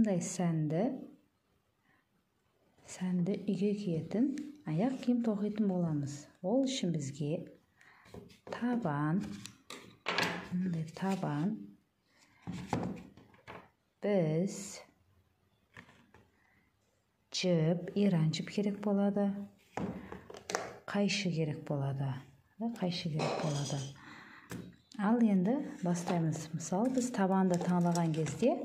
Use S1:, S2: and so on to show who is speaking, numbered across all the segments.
S1: Осындай сәнді үйге киетін аяқ киім тоқитын боламыз. Ол үшін бізге табан, мындай табан, біз жіп, иран жіп керек болады, қайшы керек болады, қайшы керек болады. Ал енді бастаймыз. Мысалы, біз табанды таңдаған кезде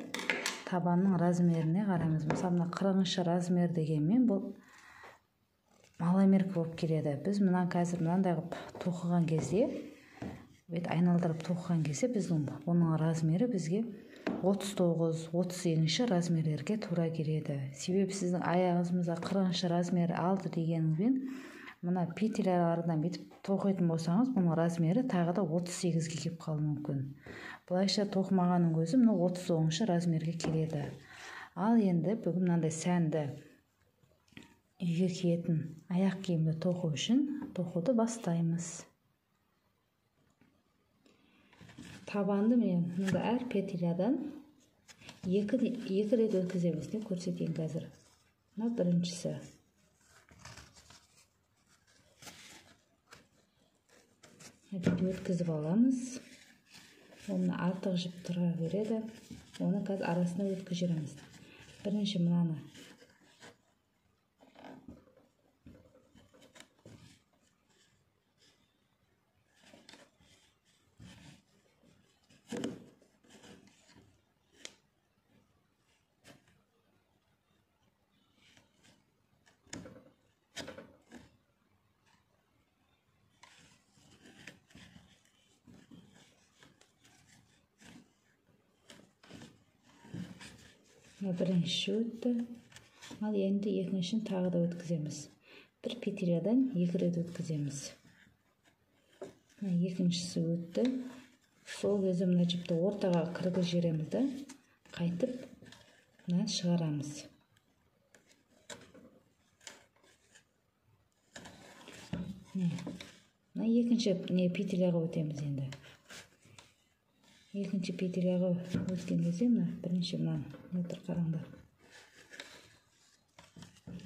S1: табанның размеріне қараймыз. Мысалы, мына 40-шы размер дегенмен бұл маломерка болып келеді. Біз мына қазір мынандай қылып тоқыған кезде, бет айналдырып тоқыған кезде біздің бұның размері бізге 39, 38-ші размерлерге тура келеді. Себебі сіздің аяғыңызға 40-шы размер алды дегеніңізбен мына петелялардан бүйтіп тоқитын болсаңыз, бұның размері тағы да 38-ге келіп қалуы мүмкін. Былайша тоқымағанның өзі мына 39-шы размерге келеді. Ал енді бүгін мынандай сәнді үйге киетін аяқ киімді тоқу үшін тоқуды бастаймыз. Табанды міне мында әр петлядан екі рет өткіземіз деп көрсетейін қазір. Мына біріншісі. Бүйтіп өткізіп аламыз. Оны артық жіп тұра береді. Оны қазір арасына өткізіп жібереміз. Бірінші мынаны. Бірінші өтті. Ал енді екіншісін тағы да өткіземіз. Бір петлядан екі рет өткіземіз. Екіншісі өтті. Сол кезде мына жіпті ортаға кіргізіп жібереміз да, қайтып мынаны шығарамыз. Мына екінші петляға өтеміз енді. Екінші петляға өткен кезде мына бірінші мынаны мына қараңдар.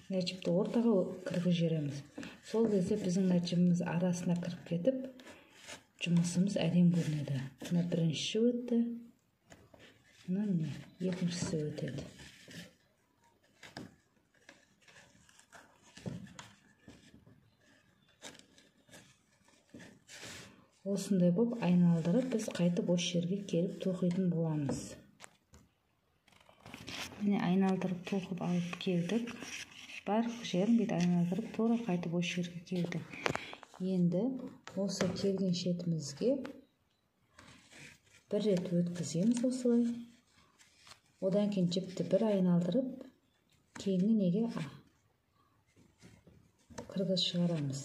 S1: Мына жіпті ортаға кіргізіп жібереміз. Сол кезде біздің мына жібіміз арасына кіріп кетіп, жұмысымыз әдемі көрінеді. Мына бірінші өтті. Мына міне екіншісі өтеді. Осындай боп айналдырып, біз қайтып осы жерге келіп тоқитын боламыз. Міне айналдырып тоқып алып келдік. Барлық жерін бүйтіп айналдырып тура қайтып осы жерге келдік. Енді осы келген шетімізге бір рет өткіземіз осылай. Одан кейін жіпті бір айналдырып, кейінгі неге кіргізіп шығарамыз.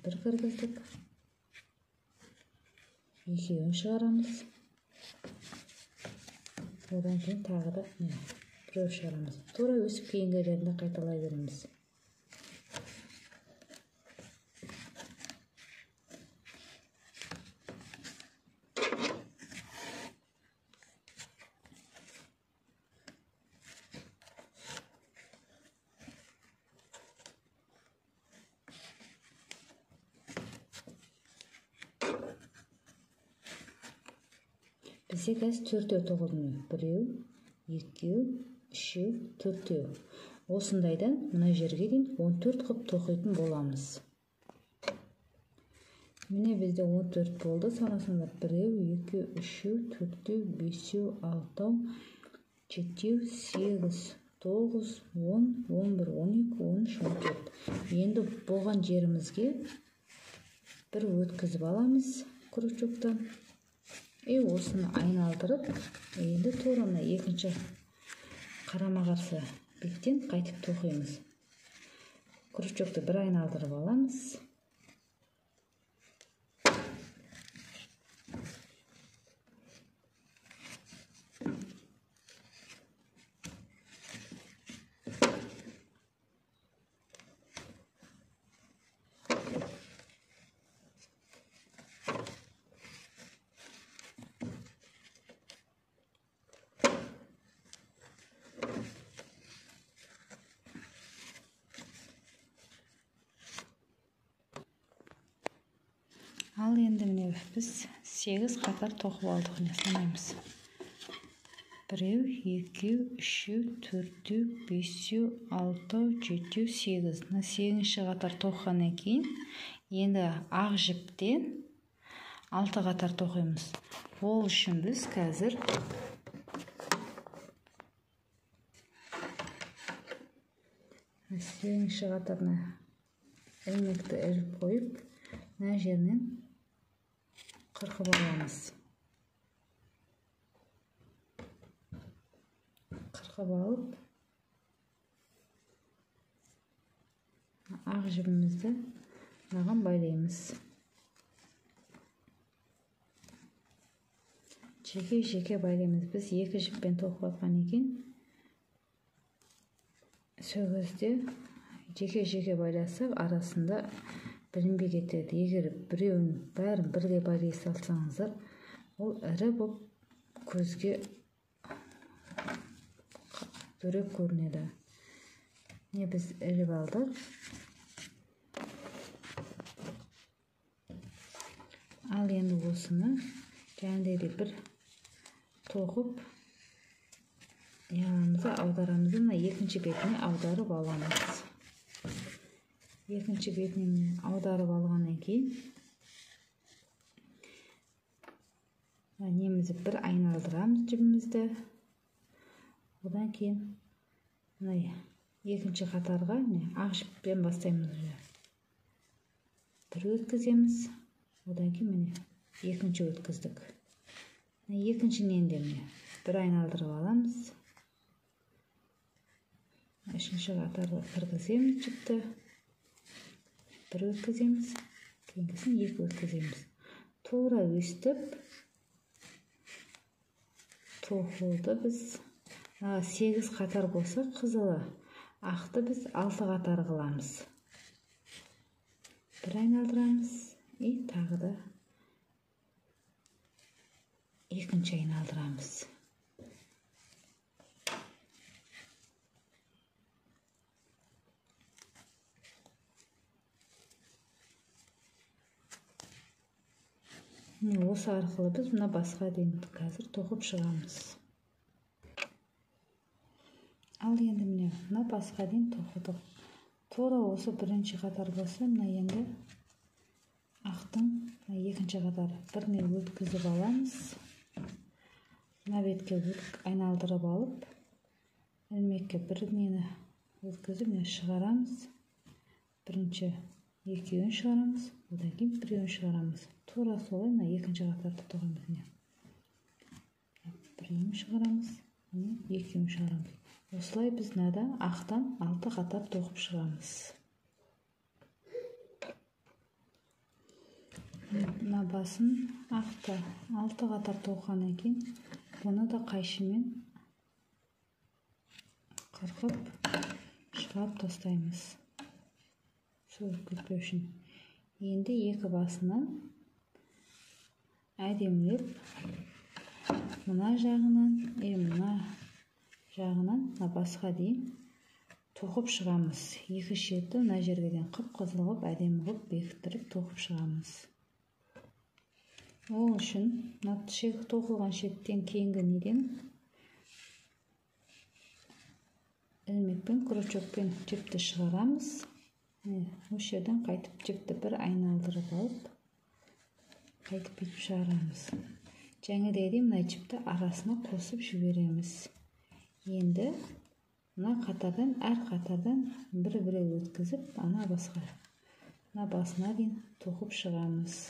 S1: Бір кіргіздік, екеуін шығарамыз, одан кейін тағы да біреу шығарамыз. Тура өсіп кейінгілерінде қайталай береміз. Бізде қазір төртеу тоқылды. Біреу, екеу, үшеу, төртеу. Осындайдан мына жерге дейін 14 қып тоқитын боламыз. Міне бізде 14 болды. Санасаңдар біреу, екеу, үшеу, төртеу, бесеу, алтау, жетеу, сегіз, тоғыз, он, он бір, он екі, он үш, он төрт. Енді болған жерімізге бір өткізіп аламыз крючоктан. И осыны айналдырып, енді тура мына екінші қарама-қарсы беттен қайтып тоқимыз. Крючокты бір айналдырып аламыз. Міне біз 8 қатар тоқып алдық. Міне санаймыз. 1, 2, 3, 4, 5, 6, 7, 8. Мына 8-ші қатар тоқығаннан кейін енді ақ жіптен 6 қатар тоқимыз. Ол үшін біз қазір 8-ші қатарына ілмекті іліп қойып, мына жерінен қырқып аламыз. Қырқып алып, ақ жібімізді мынаған байлаймыз. Жеке-жеке байлаймыз. Біз екі жіппен тоқып жатқан екен. Сол кезде жеке-жеке байласақ, арасында білінбей кетеді. Егер біреуін бәрін бірге байлай салсаңыздар, ол ірі болып көзге дөрекі көрінеді. Міне біз іліп алдық. Ал енді осыны жаңағыдай бір тоқып яғымызды аударамыз. Мына екінші бетіне аударып аламыз. Екінші бетіне аударып алғаннан кейін немізді бір айналдырамыз жібімізді. Одан кейін мына екінші қатарға міне ақ жіппен бастаймыз. Бір өткіземіз. Одан кейін міне екінші өткіздік. Екіншінен де міне бір айналдырып аламыз. Үшінші қатарға кіргіземіз жіпті. Бір өткіземіз, кейінгісін екі өткіземіз. Тура өстіп тоқылды біз 8 қатар болса қызылы, ақты біз 6 қатар қыламыз. Бір айналдырамыз и тағы да екінші айналдырамыз. Міне осы арқылы біз мына басқа дейін қазір тоқып шығамыз. Ал енді міне мына басқа дейін тоқыдық. Тура осы бірінші қатар болса, мына енді ақтың екінші қатары біріне өткізіп аламыз. Мына бетке айналдырып алып, ілмекке бір нені өткізіп міне шығарамыз. Бірінші екеуін шығарамыз, одан кейін біреуін шығарамыз. Тура солай мына екінші қатарды тоқимыз. Міне біреуін шығарамыз, міне екеуін шығарамыз. Осылай біз мынада ақтан 6 қатар тоқып шығамыз. Мына басын ақты 6 қатар тоқығаннан кейін бұны да қайшымен қырқып шығарып тастаймыз. Сөгіп кетпеу үшін. Енді екі басынан әдемілеп мына жағынан, мына жағынан мына басқа дейін тоқып шығамыз. Екі шеті мына жерге дейін қып-қызыл қылып, әдемі қылып бекіттіріп тоқып шығамыз. Ол үшін мына тоқылған шеттен кейінгі неден ілмекпен, крючокпен жіпті шығарамыз. Осы жерден қайтып жіпті бір айналдырып алып, қайтып бүйтіп шығарамыз. Жаңағыдай мына жіпті арасына қосып жібереміз. Енді мына қатардан, әр қатардан бір-біреу өткізіп, ана басқа, мына басына дейін тоқып шығамыз.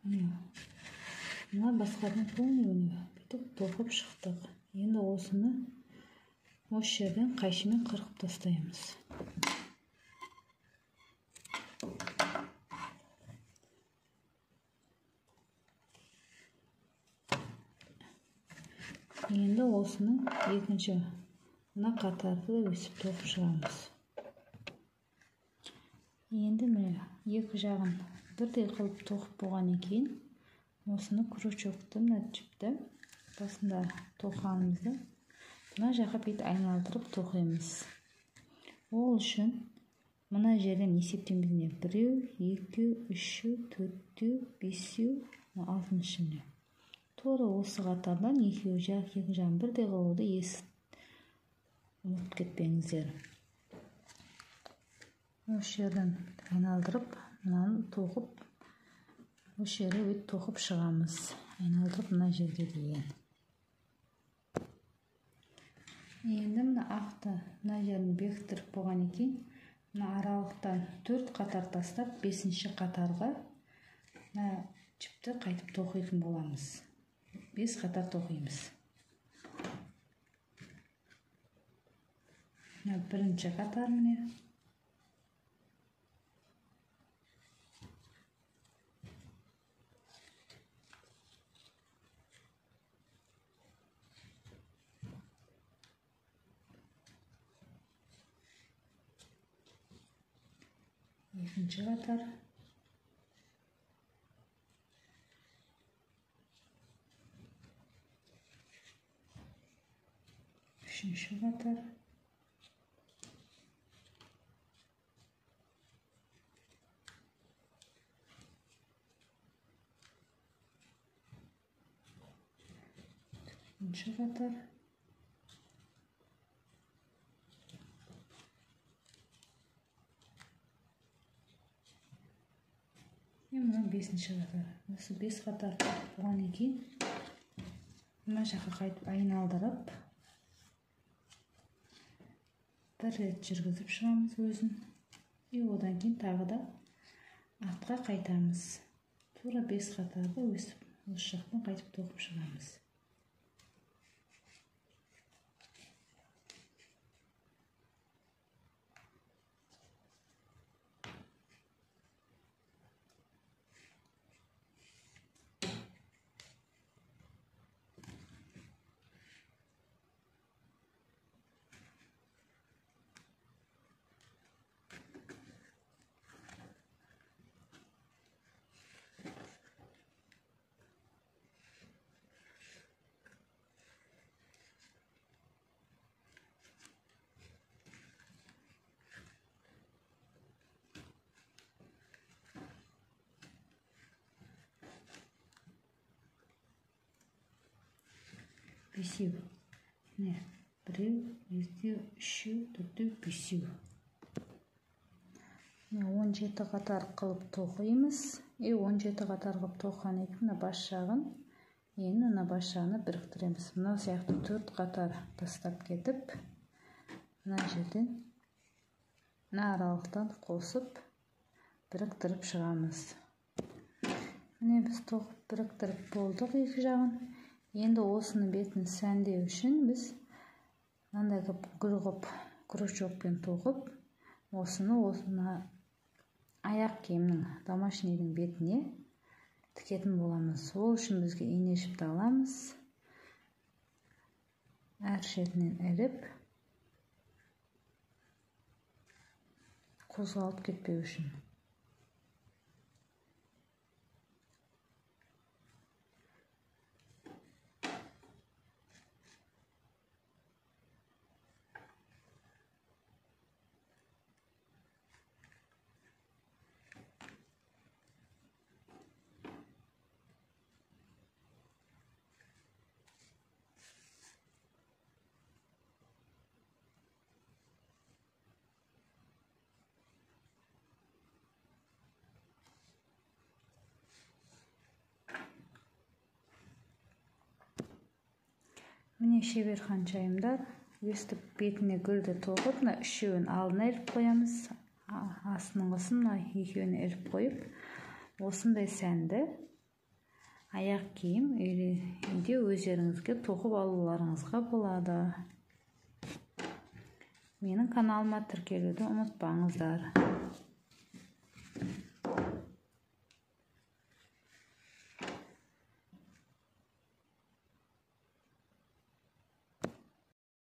S1: Міне, мына басқадан полный міне бүйтіп тоқып шықтық. Енді осыны осы жерден қайшымен қырқып тастаймыз. Енді осының екінші мына қатарды да өсіп тоқып шығамыз. Енді міне екі жағын бірдей қылып тоқып болғаннан кейін осыны крючокты мына жіпті басында тоқығанымызды мына жаққа бүйтіп айналдырып тоқимыз. Ол үшін мына жерден есептейміз. Міне біреу, екеу, үшеу, төртеу, бесеу, алтыншы міне. Тура осы қатардан екеуі жақ, екі жағын бірдей қылуды ұмытып кетпеңіздер. Осы жерден айналдырып мынаны тоқып, осы жерге өйтіп тоқып шығамыз. Айналдырып мына жерге дейін. Енді мына ақты мына жерін бекітіріп болғаннан кейін мына аралықтан 4 қатар тастап 5-ші қатарға мына жіпті қайтып тоқитын боламыз. 5 қатар тоқимыз. Мына бірінші қатар міне. Екінші қатар. Үшінші қатар. Төртінші қатар. Мына 5-ші қатар. Осы 5 қатар болғаннан кейін мына жаққа қайтып айналдырып бір рет жүргізіп шығамыз өзін. И одан кейін тағы да артқа қайтамыз. Тура 5 қатарды өсіп осы жақтан қайтып тоқып шығамыз. Бесеу. Міне, біреу, екеу, үшеу, төртеу, бесеу. Міне 17 қатар қылып тоқимыз. И 17 қатар қылып тоқығаннан кейін мына бас жағын, енді мына бас жағына біріктіреміз. Мына сияқты 4 қатар тастап кетіп, мына жерден мына аралықтан қосып біріктіріп шығамыз. Міне біз тоқып біріктіріп болдық екі жағын. Енді осының бетін сәндеу үшін біз мынандай қылып гүл қылып крючокпен тоқып, осыны аяқ киімнің домашнийдің бетіне тікетін боламыз. Ол үшін бізге ине жіпті аламыз. Әр шетінен іліп қозғалып кетпеу үшін. Міне шебер ханшайымдар, өстіп бетіне гүлді тоқып, мына үшеуін алдына іліп қоямыз, астыңғысын мына екеуіне іліп қойып, осындай сәнді Аяқ киім үйде өздеріңізге тоқып алуларыңызға болады. Менің каналыма тіркелуді ұмытпаңыздар.